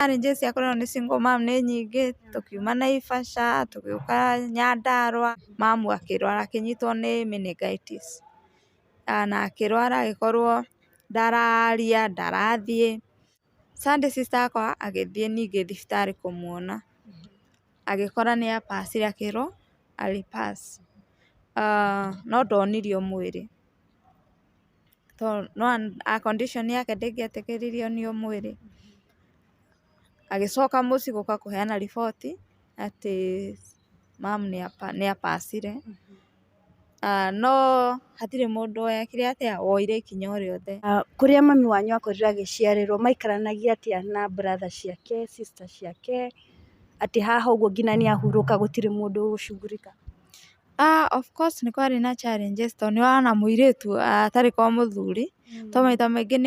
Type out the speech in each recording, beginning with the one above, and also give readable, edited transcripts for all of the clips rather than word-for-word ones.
Challenges cia kũrerwo nĩ single mom nĩ nyingĩ, tũkiuma Naivasha, tũgĩũka Nyandarũa, mamu akĩrwara akĩnyitwo nĩ meningitis na akĩrwara agĩkorwo ndararia, ndarathiĩ. Sunday sister yakwa agĩthiĩ ningĩ thibitarĩ kũmuona, agĩkora nĩ a pass ire akĩrwo arĩ pass no ndonirio mwĩrĩ tondũ condition yake ndĩngĩetĩkĩririe onio mwĩrĩ. Agĩcoka mũciĩ gũka kũheana riboti atĩ mamu nĩ a pass ire no hatirĩ mũndũ wekire atĩa, woire ikinya o rĩothe. Kũrĩa mami wanyu akorirwo agĩciarĩrwo maikaranagia atĩa na brother ciake, sister ciake, atĩ haha ũguo nginya nĩ ahurũka gũtirĩ mũndũ ũgũcugurika? Of course nĩ kwarĩ na challenges tondũ nĩ wona mũirĩtu atarĩ kwa mũthuri, tondũ maita maingĩ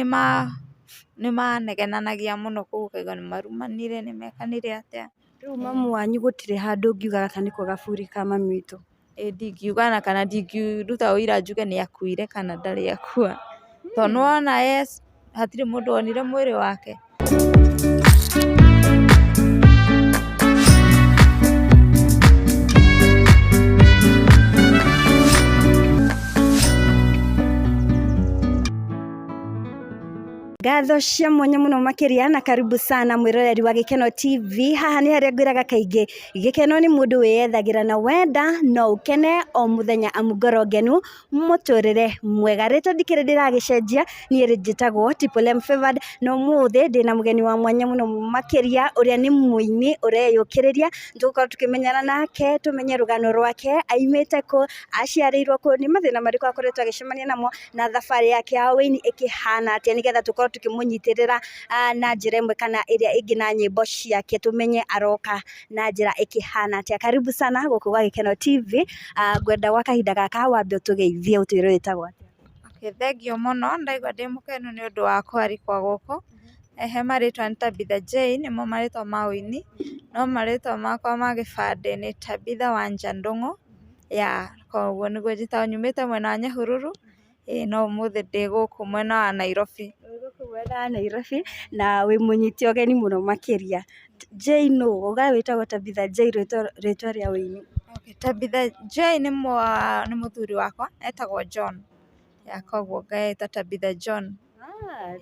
nĩ manegenanagia mũno kũu ũkaigua nĩ marumanire, nĩ mekanire atĩa. Rĩu mamu wanyu gũtirĩ handũ ũngiuga gaka nĩko gaburi ka mami witũ? Ĩ ndingiuga na kana ndingĩruta ũira njuge nĩ akuire kana ndarĩ akua, tondũ nĩ wona yes hatirĩ mũndũ wonire mwĩrĩ wake. Ngatho cia mwanya mũno makĩria na karibu sana mwĩroreri wa Gĩkeno TV. Haha nĩ harĩa ngwĩraga kaingĩ gĩkeno nĩ mũndũ wĩyethagĩra na wenda no ũkene o mũthenya amu ngoro ngenu mũtũrĩre mwega. Rĩtwa ndikĩrĩ ndĩragĩcenjia, niĩ njĩtagwo Triple M Favored na ũmũthĩ ndĩna mũgeni wa mwanya mũno makĩria ũrĩa nĩ mũini ũreyũkĩrĩria. Tũgũkorwo tũkĩmenyana nake tũmenye rũgano rwake, aimĩte kũ, aciarĩirwo kũ, nĩ mathĩna marĩkũ akoretwo agĩcemania namo na thabarĩ yake ya ũini ĩkĩhana atĩa, nĩgetha tũkorwo tũkĩmũnyitĩrĩra na njĩra ĩmwe kana ĩrĩa ĩngĩ na nyĩmbo ciake tũmenye aroka na njĩra ĩkĩhana atĩa. Karibu sana gũkũ gwa Gĩkeno TV. Ngwenda gwa kahinda gaka wambe ũtũgeithie ũtwĩre wĩtagwo atĩa. Okay, thengiũ mũno, ndaigua ndĩ mũkenu nĩ ũndũ wa kwarikwo gũkũ. He marĩtwa nĩ Tabitha Jane, nĩmo marĩtwa ma ũini, no marĩtwa makwa ma gĩbandĩ nĩ Tabitha Wanja Ndung'u, yeah, koguo nĩguo njĩtagwo, nyumĩte mwena wa Nyahururu, ĩĩ no ũmũthĩ ndĩ gũkũ mwena wa Nairobi. Wĩ gũkũ mwena wa Nairobi na wĩ mũnyite ũgeni mũno makĩria. Jane nũ? Uga wĩtagwo Tabitha Jane rĩtwa rĩa ũini. Okay, Tabitha Jane nĩ mũthuri wakwa, etagwo John, yeah, koguo ngeĩta Tabitha John.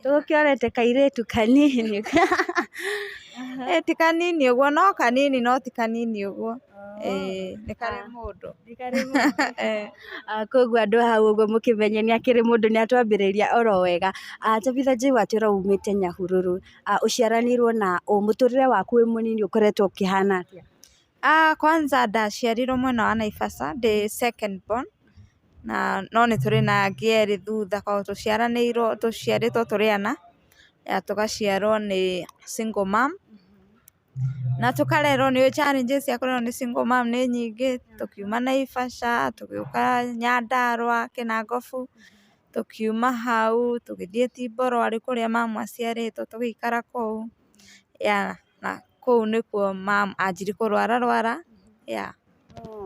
Tũgũkĩorete kairĩtu kanini. Ĩ ti kanini ũguo, no kanini no ti kanini ũguo, ĩĩ nĩ karĩ mũndũ. Koguo andũ hau ũguo mũkĩmenye nĩ akĩrĩ mũndũ nĩ atwambĩrĩria oro wega. Tabitha Jane watwĩra umĩte Nyahururu, ũciaranĩirwo na ũ, mũtũrĩre waku wĩ mũnini ũkoretwo ũkĩhana atĩa? Kwanza ndaciarirwo mwena wa Naivasha ndĩ second born, na no nĩ tũrĩ na angĩ erĩ thutha, koguo tũciaranĩirwo tũciarĩtwo tũrĩ ana, tũgaciarwo nĩ single mom, na tũkarerwo nĩ challenges cia kũrerwo nĩ single mom nĩ nyingĩ, tũkiuma Naivasha, tũgĩũka Nyandarũa Kĩnangobu, tũkiuma hau tũgĩthiĩ Timborwarĩ kũrĩa mamu aciarĩtwo tũgĩikara kũu, yeah, na kũu nĩkuo mamu anjirie kũrwara rwara, yeah.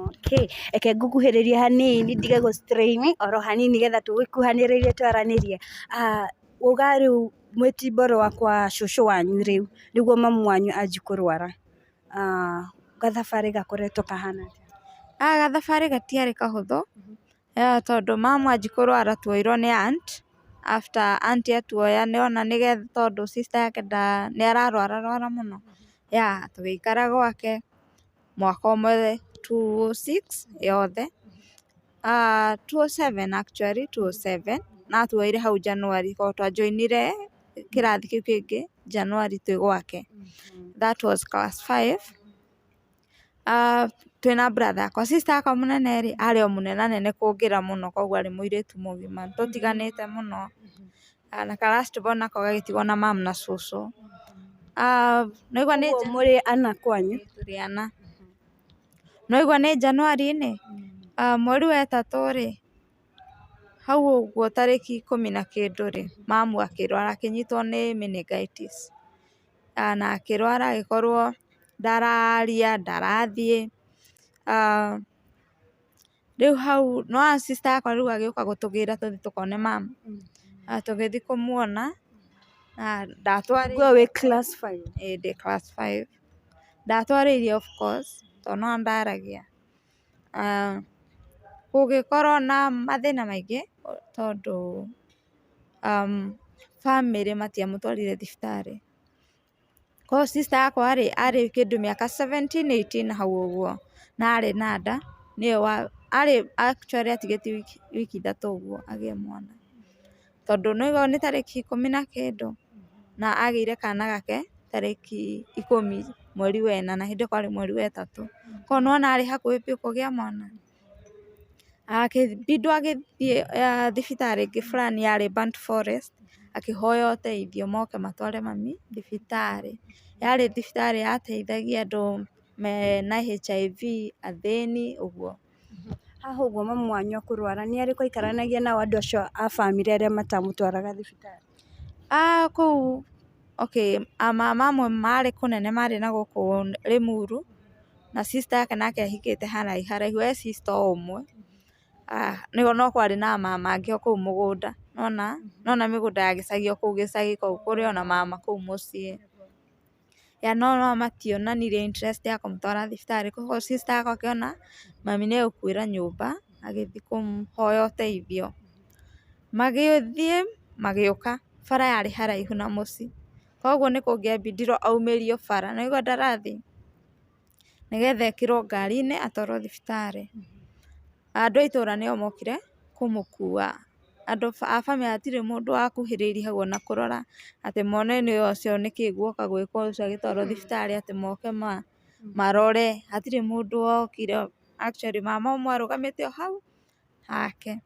Okay, reke ngũkuhĩrĩrie hanini ndige gũ strain oro hanini nĩgetha tũgĩkuhanĩrĩrie twaranĩrie. Uga rĩu mwĩ Timborwa kwa cũcũ wanyu rĩu nĩguo mamu wanyu anji kũrwara. Gathabarĩ gakoretwo kahana atĩa? Gathabarĩ gatiarĩ kahũthũ, tondũ mamu anji kũrwara tuoirwo nĩ aunt, after aunt atuoya nĩona nĩgetha tondũ sister yake nĩ ararwara rwara mũno, yeah, tũgĩikara gwake mwaka ũmwe 2006 yothe, 2007 actually 2007 na atuoire hau January koguo twajoinire kĩrathi kĩu kĩngĩ January twĩ gwake, that was class 5. Twĩna brother yakwa, sister yakwa mũnene rĩ arĩ o mũnenanene kũngĩra mũno koguo arĩ mũirĩtu mũgima, tũtiganĩte mũno, na ka last born nako gagĩtigwo na mamu na cũcũ. Nĩwaigua nĩ Koguo mũrĩ ana kwanyu? Tũrĩ ana. Nĩwaigua nĩ January-inĩ, mweri wa ĩtatũ rĩ, hau ũguo tarĩki ikũmi na kĩndũ rĩ, mamu akĩrwara akĩnyitwo nĩ meningitis, na akĩrwara agĩkorwo ndararia, ndarathiĩ, rĩu hau nĩwona sister yakwa rĩu agĩũka gũtũgĩra tũthiĩ tũkone mamu, tũgĩthiĩ kũmuona, Na ndatwarĩire. Ũguo wĩ class 5? Ĩĩ ndĩ class 5. Ndatwarĩirie of course tondũ no ndaragia. Gũgĩkorwo na mathĩna maingĩ tondũ bamĩrĩ matiamũtwarire thibitarĩ. Koguo sister yakwa rĩ, arĩ kĩndũ mĩaka 17, 18 hau ũguo, na arĩ na nda, nĩwe wa arĩ actually atigĩtie wiki 3 ũguo agĩe mwana. Tondũ nĩũĩ nĩ tarĩki 10 na kĩndũ, na agĩire kana gake tarĩki 10 mweri wa 4 na hĩndĩ ĩyo kwarĩ mweri wa 3. Koguo nĩwona arĩ hakuhĩ biũ kũgĩa mwana. Akĩbindwo agĩthiĩ thibitarĩ ĩngĩ fulani yarĩ Burnt Forest, akĩhoya ũteithio moke matware mami thibitarĩ. Yarĩ thibitarĩ yateithagia andũ mena HIV, athĩni ũguo. Haha ũguo mamu wanyu akũrwara nĩ arĩkũ aikaranagia nao andũ acio a bamĩrĩ arĩa matamũtwaraga thibitarĩ? Kũu okay, amama amwe marĩ kũnene marĩ na gũkũ Limuru, na sister yake nake ahikĩte haraihu haraihu, e sister o ũmwe. No kwarĩ na mama angĩ o kũu mũgũnda, nĩwona nĩwona mĩgũnda ya gĩcagi o kũu gĩcagi kũu kũrĩ ona mama kũu mũciĩ. Ya no no mationanirie interest ya kũmũtwara thibitarĩ, koguo sister yakwa akĩona mami nĩ egũkuĩra nyũmba, agĩthiĩ kũhoya ũteithio. Magĩthiĩ magĩũka, bara yarĩ haraihu na mũciĩ, koguo nĩ kũngĩambindirwo aumĩrio bara, nĩwaigua ndarathi, nĩgetha ekĩrwo ngari-inĩ atwarwo thibitarĩ. Andũ a itũra nĩo mokire kũmũkua. Andũ a bamĩrĩ hatirĩ mũndũ wakuhĩrĩirie hau ona kũrora atĩ mone nĩ ũcio nĩkĩ guoka gwĩkwo ũcio agĩtwarwo thibitarĩ atĩ moke marore, hatirĩ mũndũ wokire. Actually mama ũmwe arũgamĩte o hau hake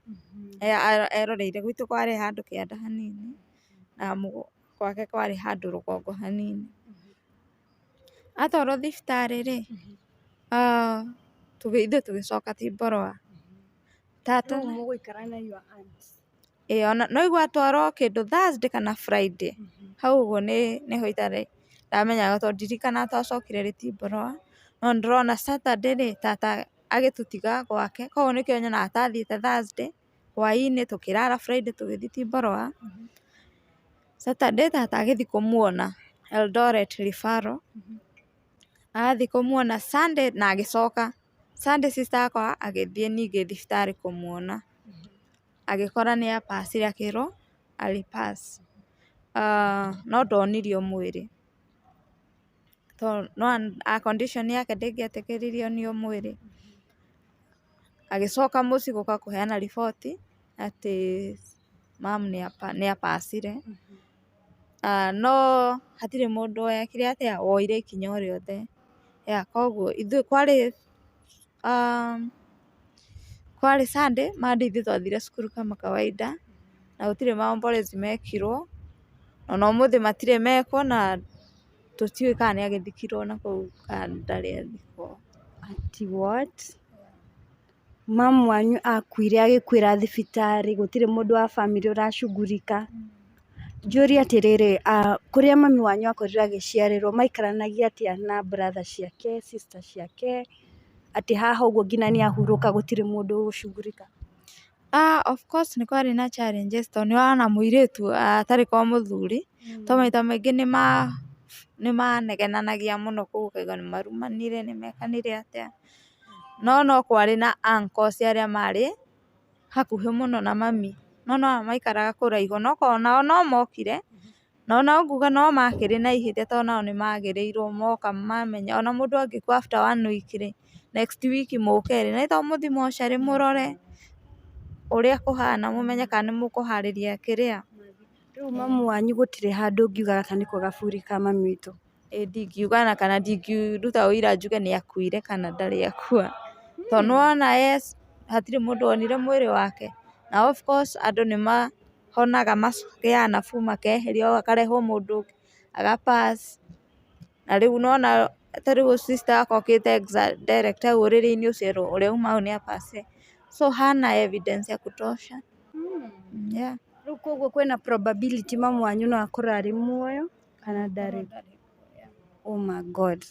eroreire, gwitũ kwarĩ handũ kĩanda hanini na gwake kwarĩ handũ rũgongo hanini. Atwarwo thibitarĩ rĩ, ithuĩ tũgĩcoka Timboroa. Tata Rĩu mũgũikara na your aunt? Ĩĩ ona no igua atwarwo kĩndũ Thursday kana Friday, hau ũguo nĩho itarĩ ndamenyaga tondũ ndirikanaga twacokire rĩ Timboroa, no nĩndĩrona Saturday rĩ, tata agĩtũtiga gwake, koguo nĩkĩo nyonaga tathiĩte Thursday hwainĩ tũkĩrara Friday tũgĩthiĩ Timboroa. Saturday tata agĩthiĩ kũmuona Eldoret Referral, athiĩ kũmuona Sunday na agĩcoka. Sunday sister yakwa agĩthiĩ ningĩ thibitarĩ kũmuona, agĩkora nĩ apacire akĩrwo alipass, no ndonirio mwĩrĩ tondũ condition yake ndĩngĩetĩkĩririe onio mwĩrĩ. Agĩcoka mũciĩ gũka kũheana riboti atĩ mam nĩ apacire, no hatirĩ mũndũ wekire atĩa, woire ikinya o rĩothe. Koguo ithuĩ kwarĩ kwarĩ Sunday, Monday ithuĩ twathire cukuru kama kawaida na gũtirĩ maombolezi mekirwo, ona ũmũthĩ matirĩ mekwo na tũtiũĩ kana nĩ agĩthikirwo na kũu kana ndarĩ athikwo. Ati what? Mamu wanyu akuire agĩkuĩra thibitarĩ, gũtirĩ mũndũ wa bamĩrĩ ũracugurika. Njũrie atĩrĩrĩ, kũrĩa mami wanyu akorirwo agĩciarĩrwo maikaranagia atĩa na brother ciake, sister ciake, atĩ haha ũguo nginya nĩ ahurũka gũtirĩ mũndũ ũgũcugurika? Of course nĩ kwarĩ na challenges tondũ nĩ wona mũirĩtu atarĩ kwa mũthuri, to maita maingĩ nĩ manegenanagia mũno kũu ũkaigua nĩ marumanire, nĩ mekanire atĩa. No no kwarĩ na uncles arĩa marĩ hakuhĩ mũno na mami, no no maikaraga kũraihu, no korwo nao no mokire, no no nguga no makĩrĩ na ihĩtia tondũ nao nĩ magĩrĩirwo moka mamenya, ona mũndũ angĩkua after one week rĩ, next week mũke rĩ, na to mũthiĩ mocarĩ mũrore ũrĩa kũhana mũmenye kana nĩ mũkũharĩria kĩrĩa. Rĩu mamu wanyu gũtirĩ handũ ũngiuga gaka nĩko gaburi ka mami witũ? Ĩ ndingiuga na kana ndingĩruta ũira njuge nĩ akuire kana ndarĩ akua, tondũ nĩwona yes hatirĩ mũndũ wonire mwĩrĩ wake, na of course andũ nĩ mahonaga makagĩa nafuu makeherio hakarehwo mũndũ ũngĩ aga pass, na rĩu nĩwona ta rĩu sister yakwa okĩte direct hau ũrĩrĩ-inĩ ũcio erwo ũrĩa uma hau nĩ apacire, so hana evidence ya kutosha. Yeah. Rĩu koguo kwĩna probability mamu wanyu no akorwo arĩ muoyo kana ndarĩ? Oh my God.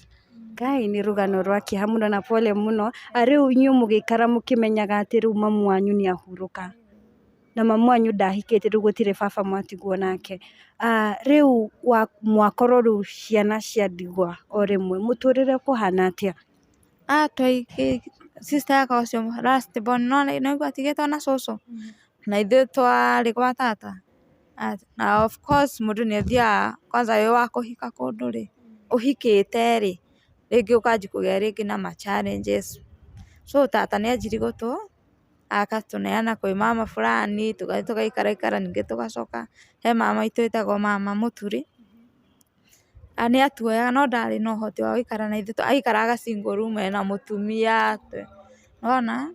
Ngai nĩ rũgano rwa kĩeha mũno na pole mũno. Rĩu inyuĩ mũgĩikara mũkĩmenyaga atĩ rĩu mamu wanyu nĩ ahurũka. Na mamu wanyu ndahikĩte rĩu gũtirĩ baba mwatigwo nake. Rĩu mwakorwo rĩu ciana cia ndigwa o rĩmwe mũtũrĩre ũkũhana atĩa? Sister yakwa ũcio last born no nĩwaigua atigĩtwo na cũcũ na ithuĩ twarĩ gwa tata. Na of course mũndũ nĩ athiaga kwanza wĩ wa kũhika kũndũ rĩ, ũhikĩte rĩ, rĩngĩ ũkanjia kũgĩa rĩngĩ na ma challenges. So tata nĩ anjirie gũtũ agatũneana kwĩ mama fulani tũgathiĩ tũgaikaraikara ningĩ tũgacoka he mama witũ wĩtagwo mama Mũturi. Nĩ atuoyaga no ndarĩ na ũhoti wa gũikara na ithuĩ, aikaraga single room ena mũtumia, nĩwona?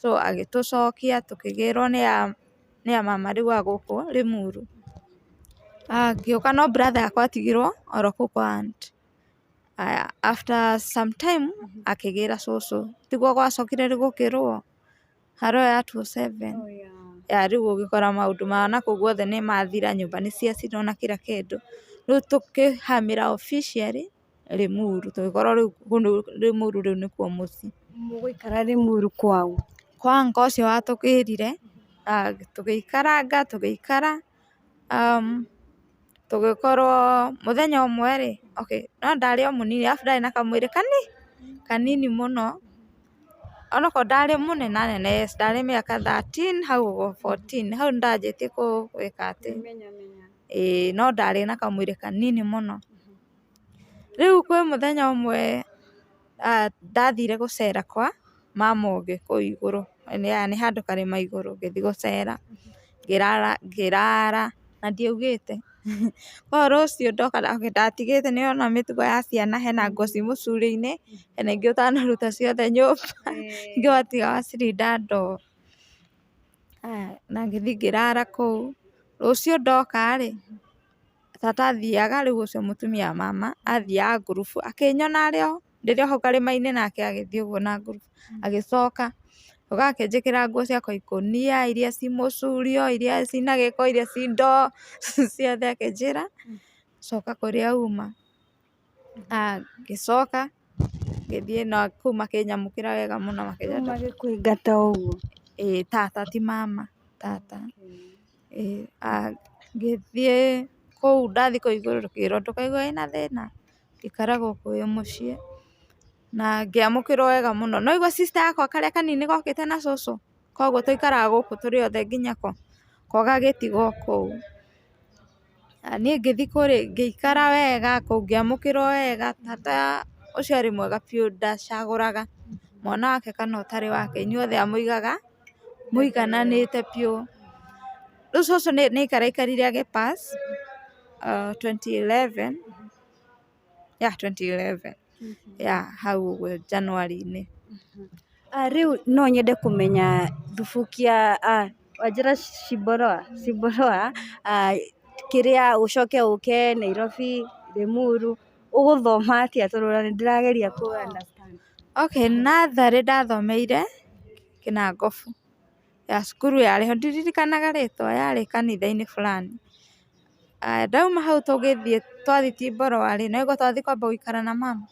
So agĩtũcokia tũkĩgĩrwo nĩ a mama rĩu a gũkũ Limuru. Ngĩũka no brother yakwa atigirwo oro kũu kwa aunt. Haya, after some time akĩgĩra cũcũ, tiguo gwacokire rĩu gũkĩrũo haro ya 2007. Ya rĩu ũgĩkora maũndũ ma nakũu guothe nĩ mathira, nyũmba nĩ ciacinwo na kila kĩndũ. Rĩu tũkĩhamĩra officially Limuru, tũgĩkorwo rĩu Limuru rĩu nĩkuo mũciĩ. Mũgũikara Limuru kwaũ? Kwa uncle ũcio watũgĩrire, tũgĩikaranga tũgĩikara, tũgĩkorwo mũthenya ũmwe rĩ, okay, no ndarĩ o mũnini arabu ndarĩ na kamwĩrĩ kanini mũno, onokorwo ndarĩ mũnenanene yes, ndarĩ mĩaka 13 hau ũguo 14, hau nĩndanjĩtie gwĩka atĩ, ĩĩ no ndarĩ na kamwĩrĩ kanini mũno. Rĩu kwĩ mũthenya ũmwe ndathire gũcera kwa mama ũngĩ kũu igũrũ, nĩ handũ karĩma igũrũ, ngĩthiĩ gũcera, ngĩrara na ndiaugĩte. Koguo rũciũ ndoka ndatigĩte nĩwona mĩtugo ya ciana hena nguo ci mũcuri-inĩ, hena ingĩ ũtanaruta ciothe nyũmba, ingĩ watiga wacirinda ndoo. Haya, na ngĩthiĩ ngĩrara kũu, rũciũ ndoka rĩ, tata athiaga rĩu ũcio mũtumia wa mama athiaga ngurubu akĩnyona arĩ o ndĩrĩ o hau karĩma-inĩ nake agĩthiĩ ũguo na ngurubu agĩcoka oka akĩnjĩkĩra nguo ciakwa ikũnia iria ci mũcurio, iria cina gĩko, iria ci ndoo ciothe akĩnjĩra coka kũrĩa uma. Ngĩcoka ngĩthiĩ na kũu makĩnyamũkĩra wega mũno. Rĩu magĩkũingata ũguo? Ĩĩ tata ti mama, tata. Ĩĩ ngĩthiĩ kũu ndathiĩ kũu igũrũ ngĩrwo ndũkaigue wĩna thĩna, ikara gũkũ wĩ mũciĩ. Na ngĩamũkĩrwo wega mũno. No waigua sister yakwa karĩa kanini gokĩte na cũcũ, koguo twaikaraga gũkũ tũrĩ othe nginya ko, ko gagĩtigwo kũu. Niĩ ngĩthiĩ kũrĩ ngĩikara wega kũu ngĩamũkĩrwo wega, tata ũcio arĩ mwega biũ ndacagũraga mwana wake kana ũtarĩ wake, inyuothe amũigaga mũigananĩte biũ. Rĩu cũcũ nĩ aikaraikarire agĩ pass 2011, yeah 2011, yeah hau ũguo January-inĩ. Rĩu no nyende kũmenya Thubukia, wanjĩra Cimboroa, Cimboroa, kĩrĩa ũcoke ũke Nairobi, Limuru, ũgũthoma atĩa tondũ ona nĩ ndĩrageria kũ understand. Okay, natharĩ ndathomeire Kĩnangobu ya cukuru yarĩ ho ndiririkanaga rĩtwa yarĩ kanitha-inĩ fulani. Ndauma hau tũgĩthiĩ twathiĩ Timboroa rĩ, nĩguo twathiĩ kwamba gũikara na mama,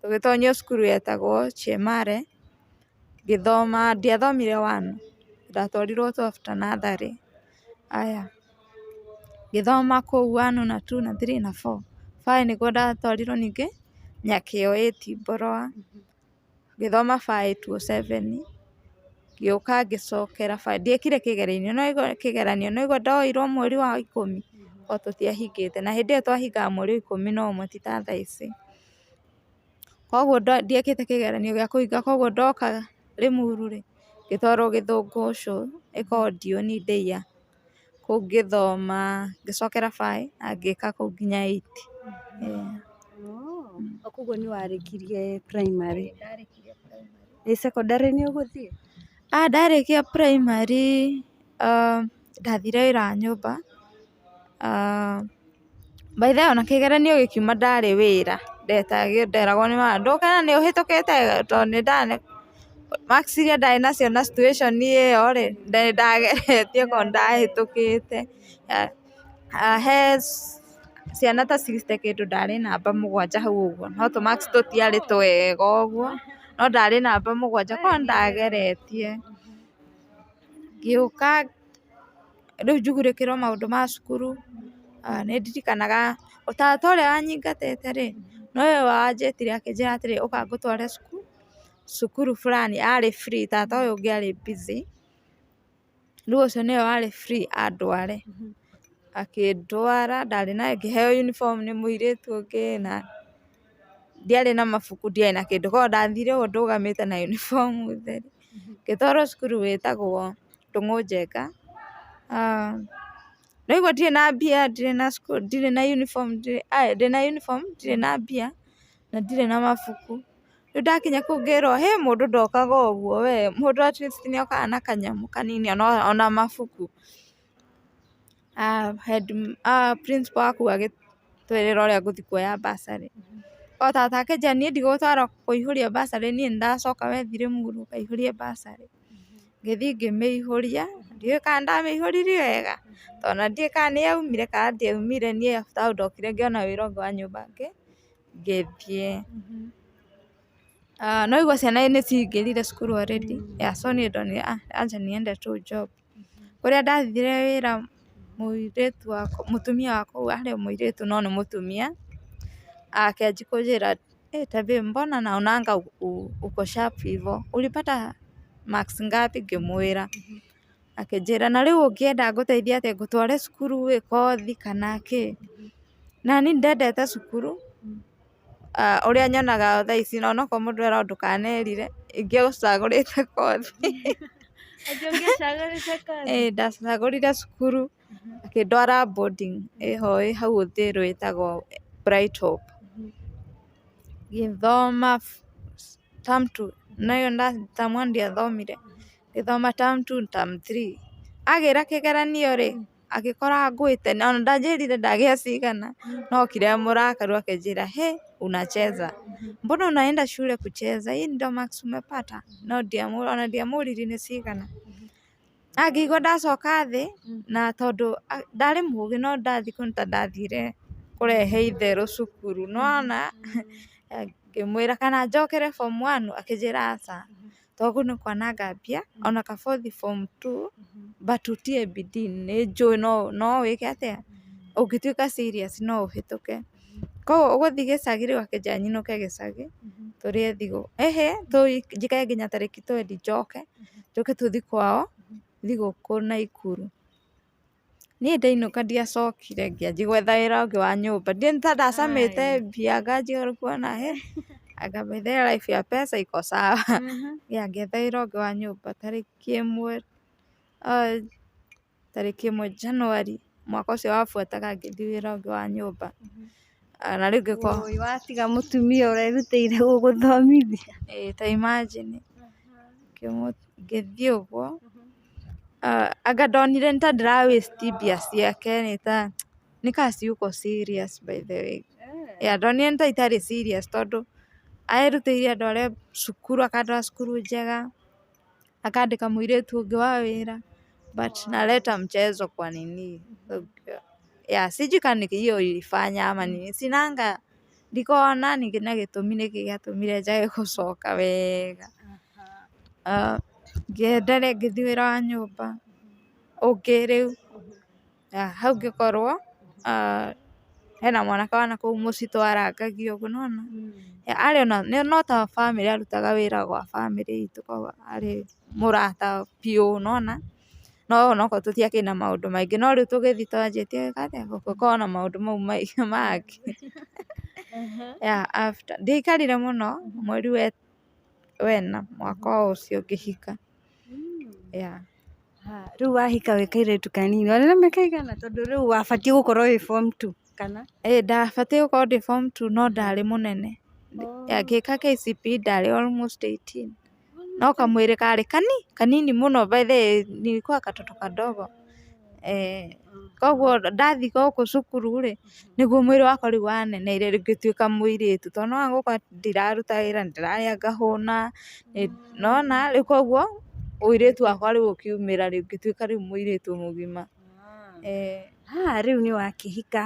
tũgĩtonyio cukuru yetagwo Chemare, ngĩthoma, ndiathomire one, ndatwarirwo tu after natharĩ. Aya, ngĩthoma kũu one na two na three na four. Five nĩguo ndatwarirwo ningĩ Nyakĩo ĩ Timboroa, ngĩthoma five to seven, ngĩũka ngĩcokera five, ndiekire kĩgeranio no waigua ndoirwo mweri wa ikũmi, o tũtiahingĩte na hĩndĩ ĩyo twahingaga mweri wa 11 ti ta thaa ici. Koguo ndiekĩte kĩgeranio gĩa kũhinga, koguo ndoka Limuru rĩ, ngĩtwarwo Gĩthũngũcũ ĩkoragwo Ndiũni Ndeiya, kũu ngĩthoma ngĩcokera five na ngĩka kũu nginya eight. Koguo nĩ warĩkirie primary. Ĩ secondary nĩ ũgũthiĩ? Ndarĩkia primary ndathire wĩra wa nyũmba. By the way ona kĩgeranio gĩkiuma ndarĩ wĩra, nderagwo nĩ mama ndũke na nĩ ũhĩtũkĩte tondũ nĩ nda marks iria ndarĩ nacio na situation ĩyo rĩ, nĩ ndageretie korwo nĩ ndahĩtũkĩte. He ciana ta 60 kĩndũ ndarĩ namba 7 hau ũguo, no tũ marks tũtiarĩ twega ũguo, no ndarĩ namba 7 koguo nĩ ndageretie. Ngĩũka rĩu njugurĩkĩrwo maũndũ ma cukuru, nĩ ndirikanaga tata ũrĩa wanyingatĩte rĩ, nowe wanjĩtire akĩnjĩra atĩrĩ, ũka ngũtware cukuru fulani, arĩ free, tata ũyũ ũngĩ arĩ busy, rĩu ũcio nĩwe warĩ free andware. Akĩndwara, ndarĩ na ngĩheo uniform nĩ mũirĩtu ũngĩ na ndiarĩ na mabuku, ndiarĩ na kĩndũ, koguo ndathire ũguo ndũgamĩte na uniform theri. Ngĩtwarwo cukuru wĩtagwo Ndũng'ũ Njenga. Ndaigua ndirĩ na mbia, ndirĩ na cukuru, ndirĩ na uniform, ndĩna uniform, ndirĩ na mbia na ndirĩ na mabuku. Rĩu ndakinya kũu ngĩrwo hĩ mũndũ ndokaga ũguo we, mũndũ at least nĩ okaga na kanyamũ kanini ona mabuku. Head principal wa kũu agĩtwĩrĩra ũrĩa ngũthiĩ kuoya bursary. O tata akĩnjĩra niĩ ndigũgũtwara kũihũria bursary, niĩ nĩndacoka we thiĩ Rĩmuru ũkaihũrie bursary. Ngĩthiĩ ngĩmĩihũria, ndiũĩ kana ndamĩihũririe wega, tondũ ona ndiũĩ kana nĩyaumire kana ndĩaumire, niĩ after hau ndokire ngĩona wĩra ũngĩ wa nyũmba ngĩthiĩ. No igua ciana nĩ cingĩrire cukuru already, yeah, so niĩ ndonire acha niende tu job. Kũrĩa ndathire wĩra mũirĩtu wa mũtumia wa kũu arĩ o mũirĩtu no nĩ mũtumia, akĩanjia kũnjĩra Tabe, mbona naonanga uko sharp hivo, ulipata marks ngapi? Ngĩmwĩra, akĩnjĩra na rĩu ũngĩenda ngũteithie atĩa, ngũtware cukuru ĩ kothi kana kĩ? Na niĩ nĩndendete cukuru, ũrĩa nyonaga thaa ici onokorwo mũndũ erwo ndũkanerire, ingĩgũcagũrĩte kothi. Ĩĩ ndacagũrire cukuru, akĩndwara boarding ĩho ĩ hau Uthiru ĩtagwo Bright Hope. Ngĩthoma term two, nayo term one ndiathomire, ngĩthoma term two, term three. Agĩra kĩgeranio rĩ, agĩkora ngwĩte, ona ndanjĩrire ndagĩa cigana, no okire e mũrakaru akĩnjĩra he unacheza, mbona unaenda shule kucheza, hii ndio marks umepata? No ona ndiamũririe nĩ cigana. Ngĩigua ndacoka thĩ, na tondũ ndarĩ mũgĩ no ndathiĩ kũu nĩ ta ndathire kũrehe itherũ cukuru, nĩwona? Ngĩmwĩra kana njokere form one, akĩnjĩra aca, tondũ kũu nĩ kwananga mbia, ona kaba ũthiĩ form two, but utie bidii, nĩ njũĩ no wĩke atĩa, ũngĩtuĩka serious no ũhĩtũke. Koguo ũgũthiĩ gĩcagi rĩu akĩnjĩra nyinũke gĩcagi, tũrĩe thigũ, ĩhĩ njikare nginya tarĩki twendi njoke, njoke tũthiĩ kwao thigũkũ Naikuru. Niĩ ndainũka ndiacokire ngĩanjia gwetha wĩra ũngĩ wa nyũmba, ndiĩ ta ndacamĩte mbia nganjia kuona hĩ, anga by the way life ya pesa iko sawa. Yeah, ngĩetha wĩra ũngĩ wa nyũmba tarĩki 1 January mwaka ũcio wabuataga ngĩthiĩ wĩra ũngĩ wa nyũmba. Na rĩu ngĩkorwo Ũĩ watiga mũtumia ũrerutĩire gũgũthomithia. Ĩĩ ta imagine, ngĩthiĩ ũguo, anga ndonire nĩ ta ndĩra waste mbia ciake, nĩ ta nĩ ka siyuko serious by the way. Yeah, ndonire nĩ ta itarĩ serious tondũ erutĩire andware cukuru, akandwara cukuru njega, akandĩka mũirĩtu ũngĩ wa wĩra, but naleta mchezo kwa nini. Yeah, sijui kama hiyo ilifanya ama nini, sinanga ndikoragwo na na gĩtũmi nĩkĩ gĩatũmire njage gũcoka wega. Ngĩenderea ngĩthiĩ wĩra wa nyũmba ũngĩ rĩu, hau ngĩkorwo hena mwanake wa nakũu mũcitũ arangagia ũguo nĩwona, arĩ ona no ta bamĩrĩ arutaga wĩra gwa bamĩrĩ itũ koguo arĩ mũrata biũ nĩwona, no onokorwo tũtiakĩrĩ na maũndũ maingĩ, no rĩu tũgĩthiĩ twanjĩtie gwĩka atĩa, gũkorwo na maũndũ mau mangĩ. Yeah, after ndiaikarire mũno, mweri wena mwaka o ũcio ngĩhika. Yeah. Rĩu wahika wĩ kairĩtu kanini, warĩ na mĩaka ĩigana tondũ rĩu wabatiĩ gũkorwo wĩ form two kana? Ĩĩ ndabatiĩ gũkorwo ndĩ form two no ndarĩ mũnene. Ngĩka KCPE ndarĩ almost 18. No kamwĩrĩ karĩ kanini mũno by the way nilikuwa katoto kadogo. Koguo ndathiĩ gũkũ cukuru rĩ, nĩguo mwĩrĩ wakwa rĩu waneneire rĩu ngĩtuĩka mũirĩtu, tondũ nĩwona gũkũ ndiraruta wĩra, ndĩrarĩa ngahũna, nĩwona rĩu koguo ũirĩtu wakwa rĩu ũkiumĩra rĩu ngĩtuĩka rĩu mũirĩtu mũgima. Haha rĩu nĩ wakĩhika,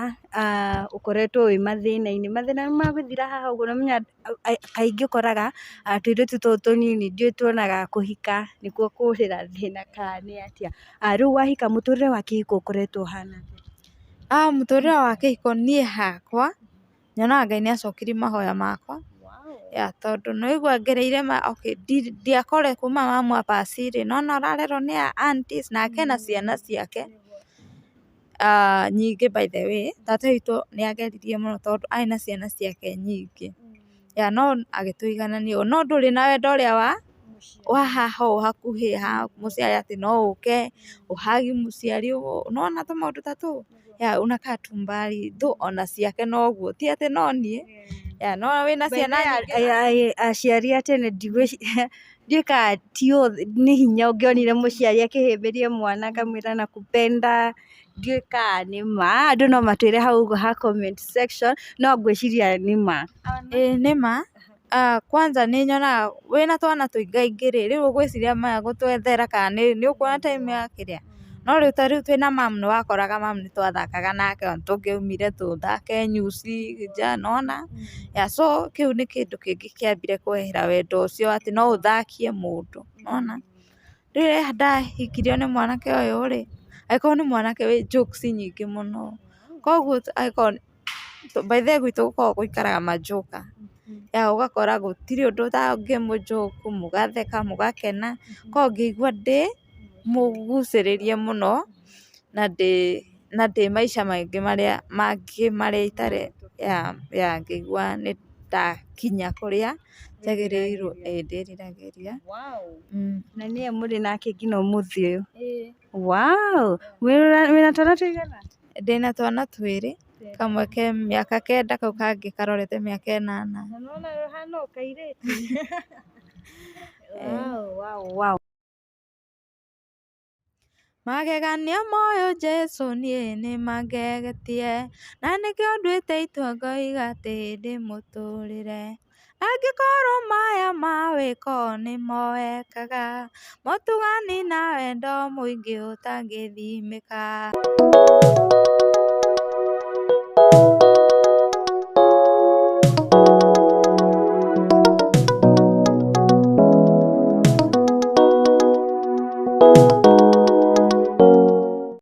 ũkoretwo wĩ mathĩna-inĩ, mathĩna nĩ magũthira haha ũguo, nĩ ũramenya kaingĩ ũkoraga tũirĩtu tũtũ tũnini ndiũĩ tuonaga kũhika nĩkuo kũrĩra thĩna kana nĩ atĩa. Rĩu wahika mũtũrĩre wa kĩhiko ũkoretwo ũhana atĩa? Mũtũrĩre wa kĩhiko niĩ hakwa, nyonaga Ngai nĩ acokirie mahoya makwa, ya tondũ nĩ waigua ngereire okay ndiakoretwo kuma mamu a pass rĩ, nĩ wona ũrarerwo nĩ aunties nake ena ciana ciake nyingĩ by the way, tata witũ nĩ ageririe mũno tondũ arĩ na ciana ciake nyingĩ, ya no agĩtũiganania ũguo, no ndũrĩ na wendo ũrĩa wa haha ũũ hakuhĩ ha mũciari atĩ no ũke ũ hug mũciari, nĩ wona tũmaũndũ ta tũu, ya unakaa tu mbali though ona ciake noguo ti atĩ no niĩ, ya no wĩna ciana nyingĩ. Aciari a tene ndigwĩciria ndiũĩ kana ti othe nĩ hinya ũngĩonire mũciari akĩhĩmbĩria mwana akamwĩra nakupenda, ndiũĩ kana nĩ ma, andũ no matwĩre hau ũguo ha comment section, no ngwĩciria nĩ ma. Ĩĩ nĩ ma. Kwanza nĩ nyonaga wĩna twana tũingaingĩ rĩ, rĩu ũgwĩciria maya gũtwethera kana nĩ ũkuona time ya kĩrĩa, no rĩu ta rĩu twĩna mamu nĩ wakoraga mamu nĩ twathakaga nake ona tũngĩaumire tũthake nyuci nja nĩwona, yeah so kĩu nĩ kĩndũ kĩngĩ kĩambire kwehera wendo ũcio atĩ no ũthakie mũndũ, nĩwona. Rĩrĩa ndahikirio nĩ mwanake ũyũ rĩ, agĩkorwo nĩ mwanake wĩ jokes nyingĩ mũno, koguo agĩkorwo by the way gwitũ gũkoragwo gũikaraga majoka, ya ũgakora gũtirĩ ũndũ ũtangĩmũ joke mũgatheka mũgakena, koguo ngĩigua ndĩ mũgucĩrĩrie mũno na ndĩ maica maingĩ marĩa mangĩ marĩa itarĩ ya ngĩigua nĩ ndakinya kũrĩa njagĩrĩirwo, ĩĩ ndĩriragĩria. Na nĩwe mũrĩ nake nginya ũmũthĩ ũyũ? Wow! Wĩna twana tũigana? Ndĩna twana twĩrĩ, kamwe ke mĩaka 9 kau kangĩ karorete mĩaka 8. Na nĩwona ũhana o kairĩtu. Wow. Magegania moyo Jesũ niĩ nĩmangegetie, na nĩkĩo nduĩte itua ngoiga atĩ ndĩmũtũrĩre. Angĩkorwo maya mawĩko nĩmo ekaga, motugani na wendo mũingĩ ũtangĩthimĩka.